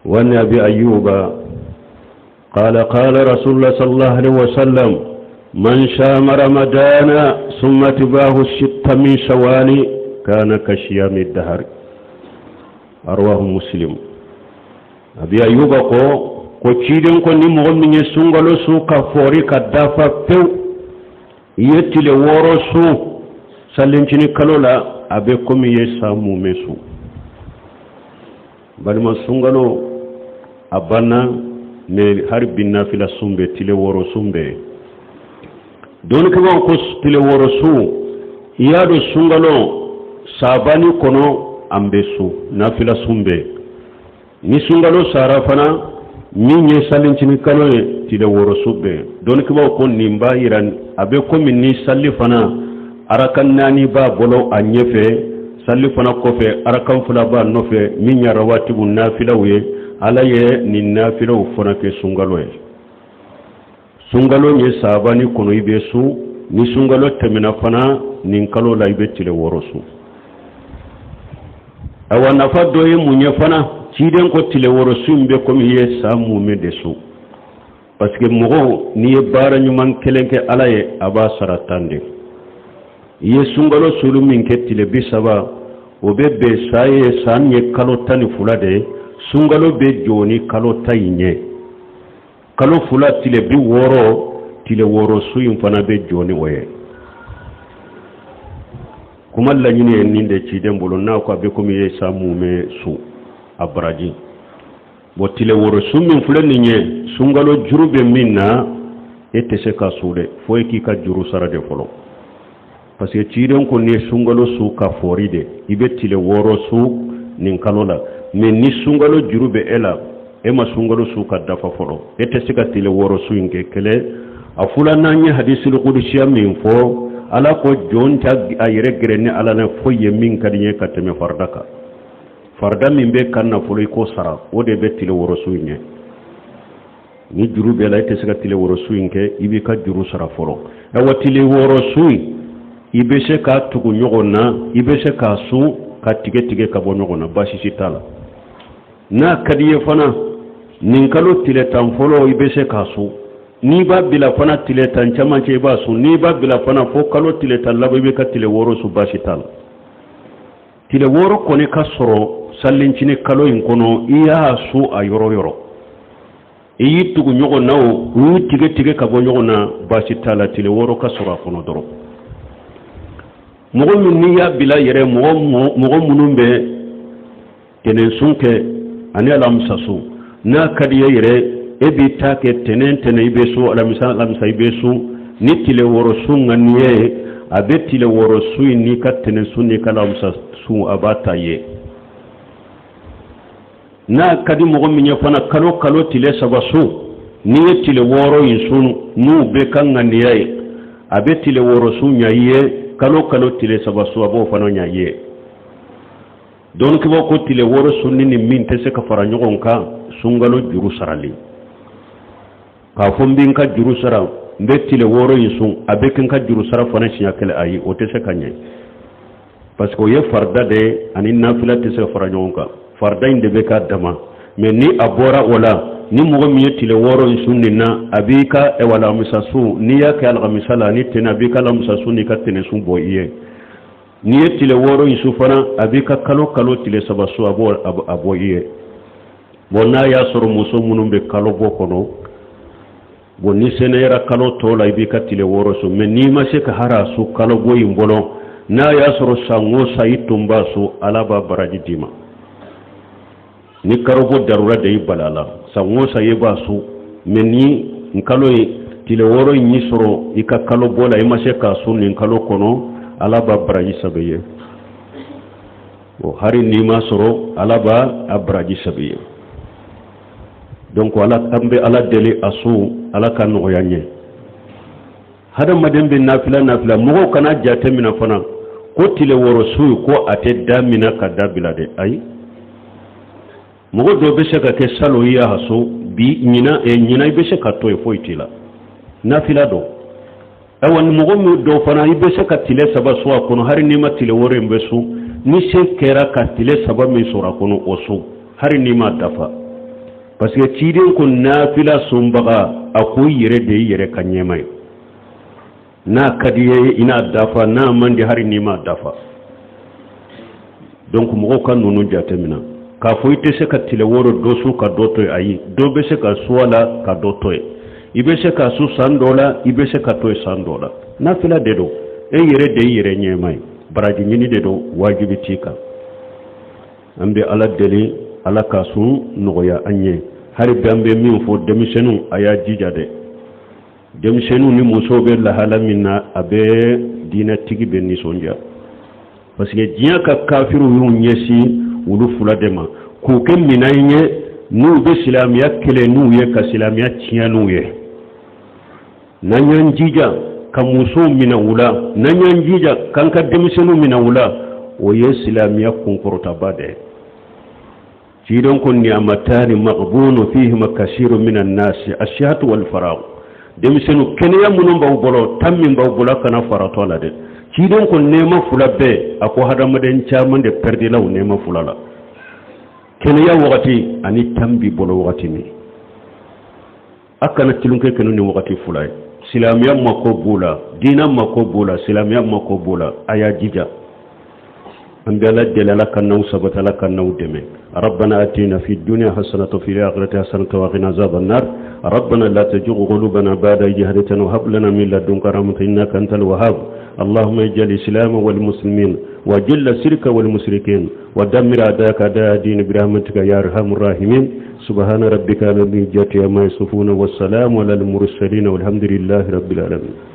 وعن أبي أيوب قال قال رسول الله صلى الله عليه وسلم من شام رمضان ثم تباه الست من شوال كان كشيام الدهر رواه مسلم أبي أيوب ko ko ciden ko ni mɔgɔ min ye sunkalo sun ka fɔri ka dafa pewu i ye tile wɔɔrɔ sun salincini kalo la a bɛ komi i ye san mumɛ sun balima sunkalo a banna mais hari bi nafila sun bɛ tile wɔɔrɔ sun bɛ dɔnnikɛbaaw ko tile wɔɔrɔ sun i y'a dɔn sunkalo sabani kɔnɔ an bɛ sun nafila sun bɛ ni sunkalo sara fana min ye salincini kalo ye tile wɔɔrɔ sun bɛ dɔnnikɛbaaw ko nin b'a yira a bɛ komi ni sali fana arakan naani b'a bolo a ɲɛfɛ sali fana kɔfɛ arakan fila b'a nɔfɛ min ye rawatibu nafilaw ye ala ye nin nafilaw fana kɛ sunkalo ye sunkalo ye sabani kɔnɔ i bɛ sun ni sunkalo tɛmɛna fana nin kalo la i bɛ tile wɔɔrɔ sun awa nafa dɔ ye mun ye fana ciden ko tile wɔɔrɔ sun bɛ komi i ye san mumɛ de sun parce que mɔgɔw n'i ye baara ɲuman kelen kɛ ala ye a b'a sara tan de i ye sunkalo sulu min kɛ tile bi saba o bɛ bɛn san ye san ye kalo tan ni fila de ye sunkalo bɛ jɔ ni kalo tan in ye kalo fila tile bi wɔɔrɔ tile wɔɔrɔ sun in fana bɛ jɔ ni o ye kuma laɲini ye nin de ciden bolo n'a ko a bɛ komi i ye san mumɛ sun a baraji bon tile wɔɔrɔ sun min filɛ nin ye sunkalo juru bɛ min na e tɛ se ka sun dɛ fo e k'i ka juru sara de fɔlɔ parce que ciden ko n'i ye sunkalo sun ka fɔri de i bɛ tile wɔɔrɔ sun nin kalo la mais ni sunkalo juru bɛ e la e ma sunkalo sun ka dafa fɔlɔ e tɛ se ka tile wɔɔrɔ sun in kɛ kelen a filanan ye hadisul kudusiya min fɔ ala ko jɔn tɛ a yɛrɛ gɛrɛ ne ala la foyi ye min ka di n ye ka tɛmɛ farida kan farida min b'i kan na fɔlɔ i k'o sara o de bɛ tile wɔɔrɔ sun in ɲɛ ni juru b'i la e tɛ se ka tile wɔɔrɔ sun in kɛ i b'i ka juru sara fɔlɔ awa tile wɔɔrɔ sun in i bɛ se k'a tugu ɲɔgɔn na i bɛ se k'a sun ka tigɛ tigɛ ka bɔ ɲɔgɔn na baasi si t'a la n'a ka di i ye fana nin kalo tile tan fɔlɔ i bɛ se k'a sun n'i b'a bila fana tile tan cɛmancɛ i b'a sun n'i b'a bila fana fo kalo tile tan laban i bɛ ka tile wɔɔrɔ sun baasi t'a la tile wɔɔrɔ kɔni ka sɔrɔ salincini kalo in kɔnɔ i y'a sun a yɔrɔ yɔrɔ i y'i tugu ɲɔgɔn na o u y'u tigɛ tigɛ ka bɔ ɲɔgɔn na baasi t'a la tile wɔɔrɔ ka sɔrɔ a kɔnɔ dɔrɔn mɔgɔ min n'i y'a bila yɛrɛ mɔgɔ minnu bɛ tɛnɛnsun kɛ ani alamisa sun n'a ka di i ye yɛrɛ e b'i ta kɛ tɛnɛn tɛnɛn i bɛ sun alamisa alamisa i bɛ sun ni tile wɔɔrɔ sun ŋaniya ye a bɛ tile wɔɔrɔ sun in n'i ka tɛnɛn sun n'i ka alamisa sun a b'a ta ye n'a ka di mɔgɔ min ye fana kalo kalo tile saba sun n'i ye tile wɔɔrɔ in sun n'u bɛɛ ka ŋaniya ye a bɛ tile wɔɔrɔ sun ɲa i ye kalo kalo tile saba sun a b'o fana ɲa i ye dɔnnikɛbaaw ko tile wɔɔrɔ sunni ni min tɛ se ka fara ɲɔgɔn kan sunkalo juru sarali k'a fɔ n bɛ n ka juru sara n bɛ tile wɔɔrɔ in sun a bɛ kɛ n ka juru sara fana siɲɛ kelen ayi o tɛ se ka ɲɛ parce que o ye farida de ye ani nafila tɛ se ka fara ɲɔgɔn kan farida in de bɛ k'a dama mais ni a bɔra o la ni mɔgɔ min ye tile wɔɔrɔ in sun nin na a b'i ka alamisa sun n'i y'a kɛ alamisa la ani tɛnɛn a b'i ka alamisa sun n'i ka tɛnɛn sun bɔ i ye n'i ye tile wɔɔrɔ in sun fana a b'i ka kalo kalo tile saba sun a b'o a bɔ i ye bon n'a y'a sɔrɔ muso minnu bɛ kalo bɔ kɔnɔ bon n'i sɛnɛyara kalo tɔ la i b'i ka tile wɔɔrɔ sun mais n'i ma se ka hari a sun kalo bɔ in bolo n'a y'a sɔrɔ san o san i tun b'a sun ala b'a baraji d'i ma ni kalobɔ darura de y'i bala la san o san i b'a sun mais ni n kalo ye tile wɔɔrɔ in y'i sɔrɔ i ka kalo bɔ la i ma se k'a sun nin kalo kɔnɔ ala b'a baraji sɛbɛn i ye hari n'i m'a sɔrɔ ala b'a a baraji sɛbɛn i ye donc ala an bɛ ala deli a sun ala ka nɔgɔya n ye hadamaden bɛ nafila nafila mɔgɔw kana jate minɛ fana ko tile wɔɔrɔ sun ko a tɛ da minɛ ka da bila dɛ ayi mɔgɔ dɔw bɛ se ka kɛ salon i y'a sun bi ɲinan eh, ɲinan i bɛ se ka to yen foyi t'i la nafila don ayiwa ni mɔgɔ min dɔw fana i bɛ se ka tile saba sun a kɔnɔ hali n'i ma tile wɔɔrɔ in bɛɛ sun ni se kɛra ka tile saba min sɔrɔ a kɔnɔ o sun hali n'i ma dafa. Parce que ciden ko nafila sunbaga, a ko i yɛrɛ de i yɛrɛ ka ɲɛma ye. N'a ka di ye, i n'a dafa, n'a man di, hari n'i m'a dafa. Donc mɔgɔw ka ninnu jateminɛ k'a fɔ i tɛ se ka tile 6 dɔ su ka dɔ to yen. Ayi, dɔ bɛ se ka su a la ka dɔ to yen. I bɛ se ka su san dɔ la, i bɛ se ka to yen san dɔ la. Nafila de don, e yɛrɛ de y'i yɛrɛ ɲɛma ye, baraji ɲini de don, wajibi t'i kan. An bɛ Ala deli, Ala ka sun nɔgɔya an ye. Hali bi an bɛ min fɔ denmisɛnninw, a y'a jija dɛ. Denmisɛnninw ni musow bɛ lahala min na, a bɛ diinɛtigi bɛ nisɔndiya, parce que diɲɛ ka kafiriw y'u ɲɛsin olu fila de ma k'u kɛ minɛn ye n'u bɛ silamɛya kɛlɛ n'u ye, ka silamɛya tiɲɛ n'u ye. N'an y'an jija ka musow minɛ u la, n'an y'an jija k'an ka denmisɛnninw minɛ u la, o ye silamɛya kunkɔrɔtaba de ye. Ciden ko ni'amatani maghbunu fihima kasiru minan nasi, asihatu wal faragh. Denmisɛnninw, kɛnɛya minnu b'aw bolo, temps min b'aw bolo, kana faratɔ la dɛ. Ciden ko nɛɛma fila bɛɛ, a ko hadamaden caman de pɛridila o nɛɛma fila la: kɛnɛya wagati ani temps b'i bolo wagati min. A kana tulonkɛ kɛ ni wagati fila ye. Silamɛya mako b'o la, diinɛ mako b'o la, silamɛya mako b'o la. A y'a jija. An bɛ Ala deli, Ala ka n'aw sabati, Ala ka n'aw dɛmɛ. ربنا آتنا في الدنيا حسنة وفي الآخرة حسنة وقنا عذاب النار. ربنا لا تزغ قلوبنا بعد إذ هديتنا وهب لنا من لدنك رحمة إنك أنت الوهاب. اللهم اجعل الإسلام والمسلمين، وأذل الشرك والمشركين، ودمر أعداءك أعداء الدين برحمتك يا أرحم الراحمين. سبحان ربك رب العزة عما يصفون، والسلام على المرسلين، والحمد لله رب العالمين.